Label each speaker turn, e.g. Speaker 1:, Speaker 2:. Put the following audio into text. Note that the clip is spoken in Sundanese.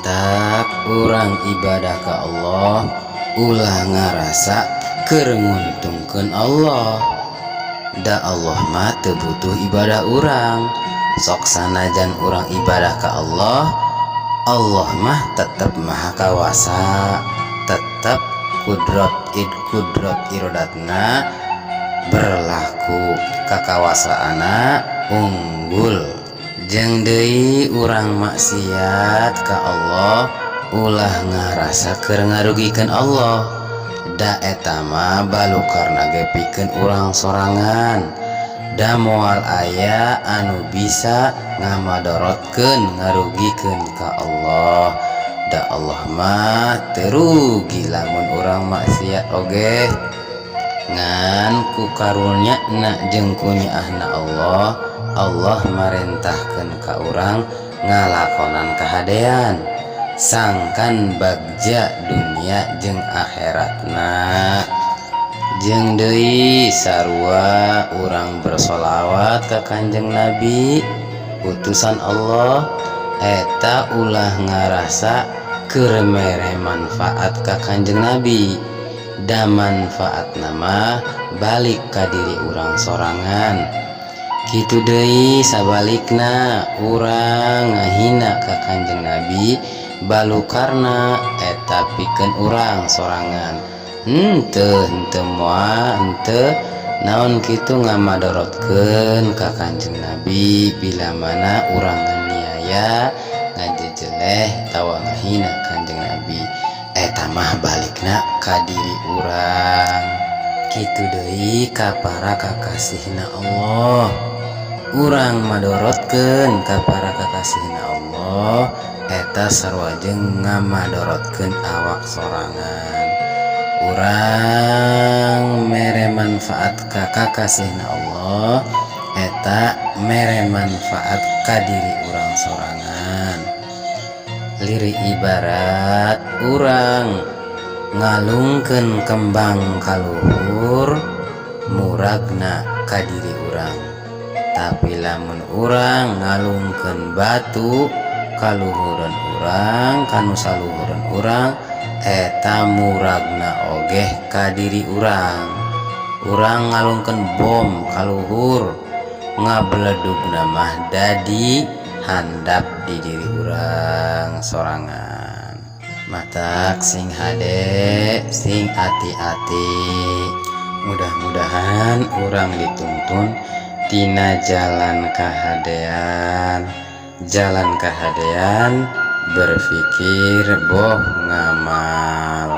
Speaker 1: Matak urang ibadah ka Allah ulah ngarasa keur nguntungkeun Allah, da Allah mah teu butuh ibadah urang. Sok sanajan urang ibadah ka Allah, Allah mah tetep maha kawasa, tetep kudrot id kudrot irodatna berlaku, kakawasaana unggul. Jeung deui, urang maksiat ka Allah ulah ngarasa keur ngarugikeun Allah, da eta mah balukarna ge pikeun urang sorangan, da moal aya anu bisa ngamadorotkeun ngarugikeun ka Allah, da Allah mah teu rugi lamun urang maksiat oge. Ngan ku karunya na jeung ku nyaahna Allah, Allah marentahkeun ka urang ngalakonan kahadean sangkan bagja dunia jeung akhiratna. Jeung deui, sarua urang bersolawat ka Kanjeng Nabi, utusan Allah, eta ulah ngarasa keur mere manfaat ka Kanjeng Nabi, da manfaatna mah balik ka diri urang sorangan. Kitu deui sabalikna, urang ngahina ka Kanjeng Nabi balukarna eta pikeun urang sorangan, henteu henteu moal henteu naon kitu ngamadorotkeun ka Kanjeng Nabi bila mana urang nganiaya, ngajejeleh atawa ngahina Kanjeng Nabi. Eta mah balikna ka diri urang. Kitu deui ka para kakasihna Allah, urang madorotkeun ka para kakasihna Allah eta sarua jeung ngamadorotkeun awak sorangan. Urang mere manfaat ka kakasihna Allah eta mere manfaat ka diri urang sorangan. Lirih ibarat urang ngalungkeun kembang ka luhur, muragna ka diri urang, tapi lamun urang ngalungkeun batu kaluhureun urang, kanu saluhureun urang, eta muragna oge ka diri urang. Urang ngalungkeun bom ka luhur, ngabeledugna mah dadi handap di diri urang sorangan. Matak sing hade, sing ati-ati. Mudah-mudahan urang dituntun tina jalan kahadean, jalan kahadean berpikir boh ngamal.